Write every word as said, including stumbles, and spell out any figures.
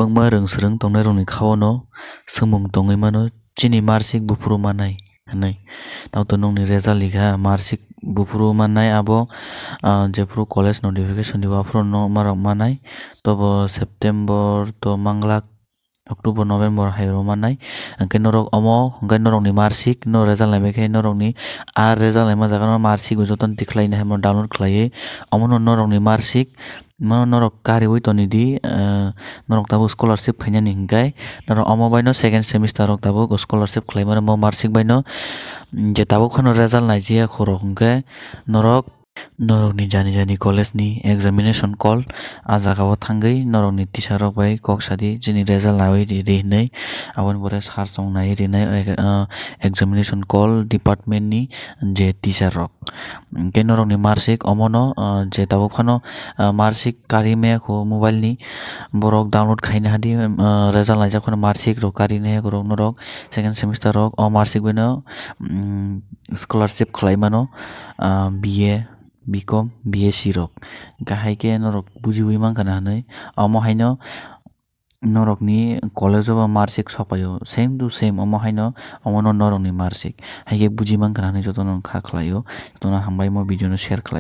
Wngma rwng swrwng tongnairokni kha-o no swngmung tongwi mano, "Chini marksheet buphuru mannai," hwnwi. Tamo to nokni result ni kha, marksheet buphuru mannai abo, ah, jephuru college notification diba aphuru no marok mannai. Tobo September to manglak, October, November hai rw mannai. Hwnkhe norok omo, hwnkhe norokni marksheet no result naimai khe norokni, ah, result naima jaga no marksheet bo jotono tikhlai nai hai, omo download khlaiwi. Omono norokni marksheet, mono norok kariwi toni di, eh, norok tabuk scholarship phainani hwnkhe norok omo bai no second semester rok tabuk scholarship khlai mano, mo marksheet bai no, mm, je tabuk phano result naijiya khorok hwnkhe norok, norokni jani jani college ni examination call, ah jaga o thangwi norokni teacher rok bai kok sadi, "Chini result naiwi ri," ri hwnwi. Aboni pore sir chong naiwi rinai, eh, ah, examination call department ni je teacher rok. Hwnkhe norokni marksheet omono, ah, je tabuk phano, ah, marksheet kari maya kho mobile ni, borok download khaina hadi, ah, result naijak phano marksheet rok kari nai borok norok second semester rok o marksheet bai no, mm, scholarship khlai mano, ah, B A, B Com, B S C rok. Hwnkhe hai khe norok bujiwi mankha na hwnwi, omo haino norokni college o bo marksheet sopaio, same to same, omo haino omono norokni marksheet. Hai khe buji mankha na hwnwi jotono wngkha khlaio, jotono hambai omo video no share khlai.